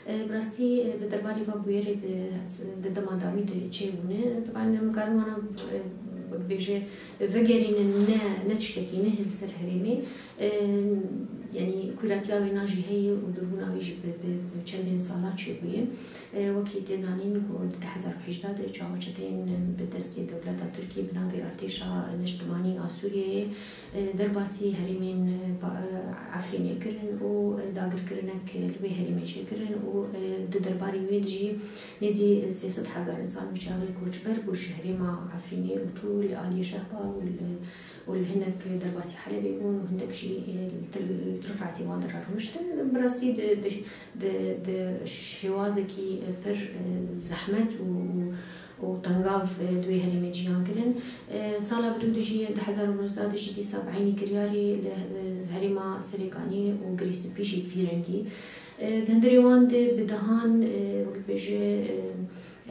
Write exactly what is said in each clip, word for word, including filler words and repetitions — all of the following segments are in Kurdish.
Bi rastî, e, di derbarê va bûyerê di, di dema dawî de çêbûne. Teban em karin wana, e, bibêje, vegerînin ne, ne tiştekî ne li ser herêmê. E, yanî kûratiya wêna jî heye û dûrbûna wî jî bi, bi, bi çendên sala çêbûye. E, wekî tê zanîn ku di du hezar û hejdeh de çawa çeteyên bi destê dewleta Tirkî bi navê Artêşa Niştimanî a Sûriyeyê, e, derbasî herêmên, e, ba-, e, Efrînê kirin û, e, dagirkirinek li wê herêmê çêkirin û, e, di derbarê wê de jî nêzî, e, sê sed hezar însan wî çaxê koçber bû ji herêma Efrînê û çû li aliyê Şehba û li, û li hinek derbasî Helebê bûn û hinek jî, e, li Til-, li Rifetê wan de rarûniştin. Bi rastî di, di, di, di şêwazekî, e, pir, e, zehmet û, û û tengav, e, di wê herêmê ciyan kirin. E, sala bi dû de jî, du hezar û nozdeh de jî dîsa bi eynî kiryarê li, e, herêma Serêkaniyê û Girê Spî jî bi vî rengî. E, di hundirê wan de bi dehan, e, wek dibêje, e,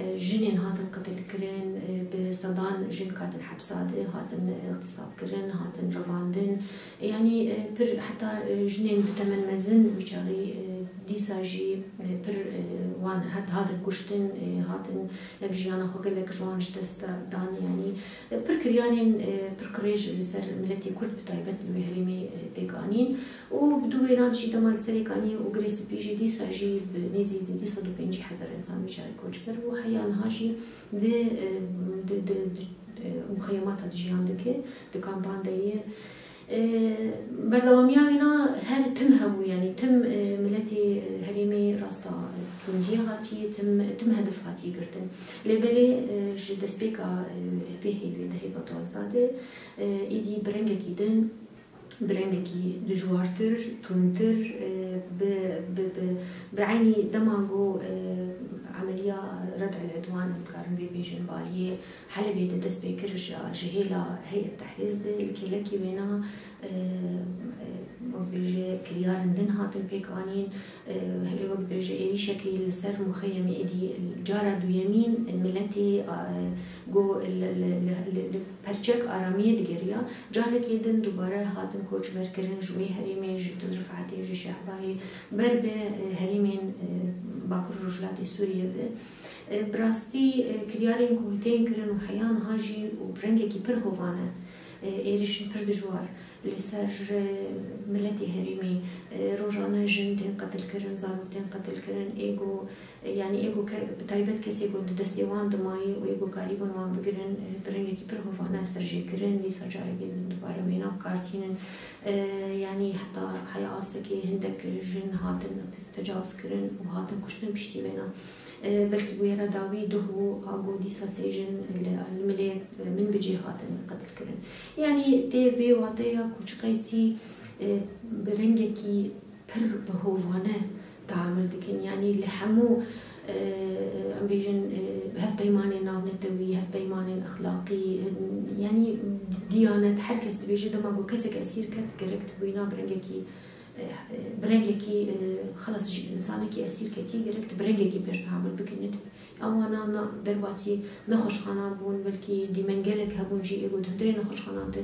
e, jinên hatin qetilkirin, e, bi sedan jin hatin hepsa de, hatin, e, îxtisabkirin, hatin revandin. Yanî, e, pir heta, e, jinên bi temen mezin wî çaxî, e, dîsa jî, e, pir, e, wan het-, hatin kuştin, e, hatin, yek jiyana xwe gelek ji wan ji dest da-, dan, yanî, e, pir kiryarên, e, pir qirêj li ser miletê Kurd bi taybet li wê herêmê, e, pêk anîn. Û bi dû wêna jî dema li Serêkaniyê û Girê Spî jî dîsa jî bi nêzî zêdî sed û pêncî hezar însan wî çaxî koçber bû. Heya niha jî di, e, di, di, di, e, muxeyemata de jiyan dike, di kampan de ye. E, berdewamiya wêna her tim hebû, yanî tim, e, miletê, e, herêmê rasta, e, tundiyê hatiye, tim, tim hedef hatiye girtin. Lê belê, e, ji destpêka, e, vê heyvê di heyva duwazdeh de, e, êdî bi rengekî din, bi rengekî dijwartir, tundtir, e, bi, bi, bi, bi eynî dema ku, e, emeliya Red'il Edwan, em dikarin vê bêjin, baliyê Helebê de dest pê kir ji, ji hêla Heyet Tehrîr de, li kêlekî wêna, e, e, wek bêje kiryarên din hatin pêk anîn, e, wek bêje êrîşekî li ser muxeyemê êdî cara duyemîn, e, miletê, e, ku li, li, li, li, li perçek aramiyê digeriya, carekê din dubare hatin koçber kirin ji wê herêmê, ji Til Rifetê, ji Şehbayê, ber bi, e, herêmên, e, Bakur Rojhilatê Sûriyê ve. E, bi rastî, e, kiryarên ku tên kirin û heya niha jî û bi rengekî pir hovane, e, êrişin pir dijwar li ser, e, miletê herêmê, e, rojane jin tên qetilkirin, zarok tên qetilkirin, ê ku, e, yanî ê ku ke-, bi taybet kesê ku di destê wan de mayî û ê ku karîbûn wan bigirin, e, bi rengekî pir hovane serjêkirin, dîsa carekê din dubare wêna bi kar tînin. E, yanî heta heya astekê hindek jin hatin tecawizkirin û hatin kuştin piştî wêna. E, belkî bûyera dawî duh bû, a ku dîsa sê jin li, li Milê, e, Minbicê hatin qetilkirin. Yanî tê vê wateya ku çi qeysî, e, bi rengekî pir bi hovane teamul dikin. Yanî li hemû, e, em bêjin, e, hevpeymanên navnetewî, hevpeymanên exlaqî, e, yanî diyanet, her kes dibêje dema ku kesek esîr ket, gerek di bûyîna bi rengekî, e, e, bi rengekî, e, xelas ji însanekî esîr ketî, gerek tu bi rengekî pê teamul bikin. Ne, ewana na derbasî nexweşxanan bûn, belkî dîmengelek hebûn jî ê ku di hundirê nexweşxanan de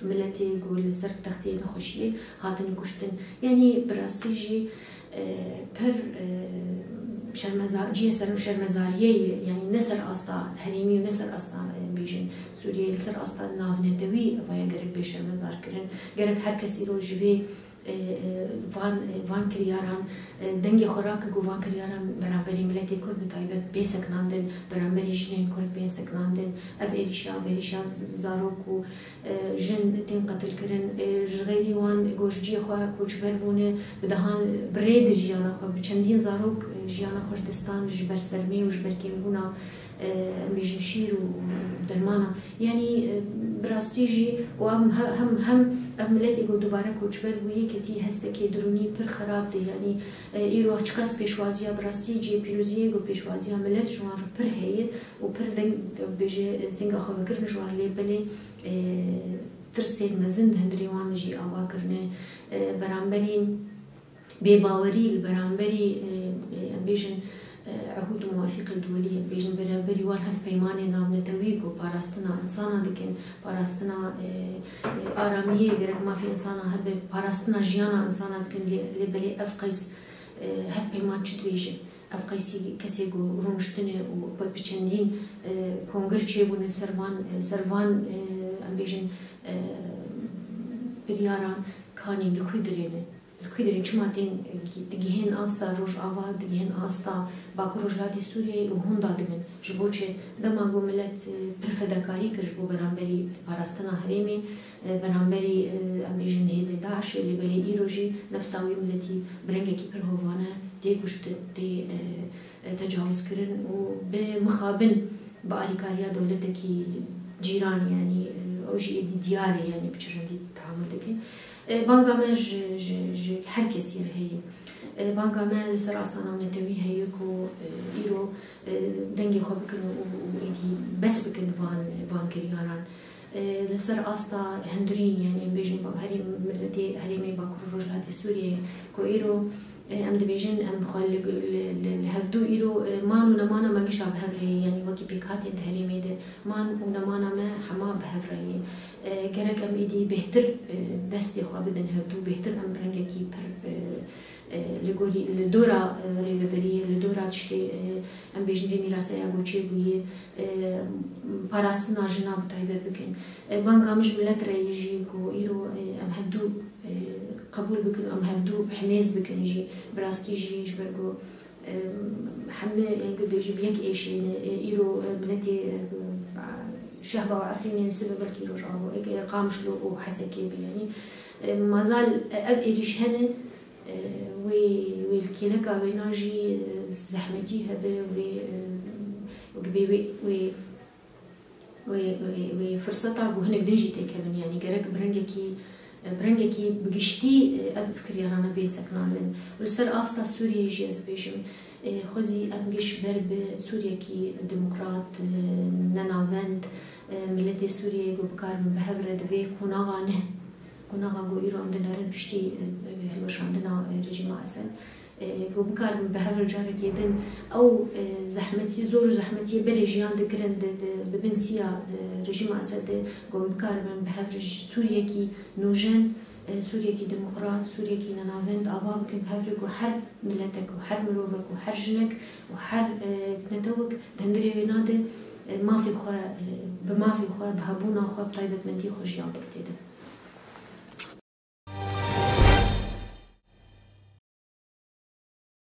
miletê ku li ser textê nexweşiyê hatin kuştin. Yanî bi rastî jî, e, pir, e, şermezar-, cihê ser-, şermezariyê ye. Yanî ne ser asta herêmî û ne ser asta, e, bêjin Sûriyeyê, li ser asta navnetewî vaya gerek bê şermezar kirin. Gerek her kes îro ji vê, e, e, van, e, van kiryaran, e, dengê xwe rake ku van kiryaran beramberî miletê Kurd bi taybet bê sekinandin, beramberî jinên Kurd bên sekinandin. Ev êrîşa, ev êrîşa z-, zarok û, e, jin tên qetilkirin. E, ji xeyrî wan ku ji cihê xwe koçber bûne, bi dehan bi rê de jiyana xwe, bi çendîn zarok, e, jiyana xwe ji dest dan ji ber sermê û ji ber kêmbûna, e, em bêjin şîr û dermana. Yanî, e, bi rastî jî û em he-, hem, hem ev miletê ku dubare koçber bûye ketî hestekê dirûnî pir xerab de. Yanî, e, îro çiqas pêşwaziya bi rastî cihê pîroziyê ku pêşwaziya milet ji wan re pir heye û pir deng, bêje, singa xwe vekirin ji wan lê belê, e, tirsên mezin di hundirê wan de jî ava kirine. E, beramberî bêbawerî li beramberî, e, e, em bêjin, e, ehûd û mewasîqên duwelî, em bêjin beramberî wan hevpeymanên navnetewî ku parastina însana dikin, parastina, e, e, aramiyê, gerek mafê însana hebe, parastina jiyana însana dikin, lê, lê belê ev qeys, e, hevpeyman çi dibêjin? Ev qeysî kesê ku rûniştine û bi çendîn, e, kongir çêbûne ser van, e, ser van, e, em bêjin, e, biryaran kanîn li ku dirêne. Li ku dirêne, çima tên, e, digihên asta Rojava, digihên asta Bakur Rojhilatê Sûriyeyê û hûn dadibin. Ji bo çi? Dema ku milet, e, pir fedakarî kir ji bo beramberî parastina herêmê, e, beramberî, e, em bêjin hêzê DAIŞê, lê belê îro jî nefsa wî miletî bi rengekî pir hovane tê kuştin, tê, e, e, tecawizkirin û bi mixabin bi alîkariya dewletekî cîran, yanî, e, ew jî êdî diyar e, yanî bi çi rengî tehamûl dike. E, banga me ji, ji, ji her kesî re heye. E, banga me li ser asta navnetewî heye ku, e, îro, e, dengê xwe bikin û, û êdî bes bikin van, van kiryaran. E, li ser asta hundirîn, yanî em bêjin ba-, herî miletê herêmê Bakur û Rojhilatê Sûriyeyê ku îro, e, em dibêjin, em xwe li, li, li, li hevdû îro, e, man û nemana me gişa bi hev re ye, yanî wekî pêkhatên di herêmê de man û nemana me hema bi hev re ye. E, gerek em êdî bêhtir, e, destê xwe bidin hevdû, bêhtir em bi rengekî pir, e, e, li gorî, li dora, e, rêveberiyê, li dora tiştê, e, em bêjin vê mîrasa ya ku çêbûyî, e, parastina jina bi taybet bikin. E, banga min ji milet re ye jî ku îro, e, em hevdû, e, qebûl bikin, em hevdû himêz bikin jî. Bi rastî jî ji ber ku, e, hemî, yanî, bêjî bi yek êşê ne. E, îro, e, miletê, e, Şehba û Efrînê sibe belkî Rojava, e, Qamişlo û Hesekê be, yanî, e, mazal, e, ev êrîş hene. E, wê, wê li kêleka wêna jî, e, zehmetî hebe, wê, e, wê, wê, wê, wê, wê, wê firseta ku hinek din jî têkevin, yanî gerek bi rengekî, e, bi rengekî bi giştî, e, ev kiryaran bê sekinandin. Û li ser asta Sûriyeyê jî ez bêjim, e, xwezî em giş ber bi Sûriyekî demokrat, e, nenavend, e, miletê Sûriyeyê ku bikaribin bi hev re di vê qonaxa ne. Qonaxa ku îro em dinerin piştî, e, hilweşandina, e, rejîma Esed, e, ku bikaribin bi hev re carekê din ew, e, zehmetî, zor û zehmetiyê berê jiyan dikirin di, di, di bin siya, e, rejîma Esed de, ku em bikaribin bi hev re ji Sûriyekî nûjen, e, Sûriyekî demokrat, Sûriyekî nenavend ava bikin bi hev re ku her miletek û her mirovek û her jinek û her, e, netewek di hundirê wêna de, e, mafê xwe, e, bi mafê xwe, bi hebûna xwe, bi taybetmendî xwe jiyan bike tê de.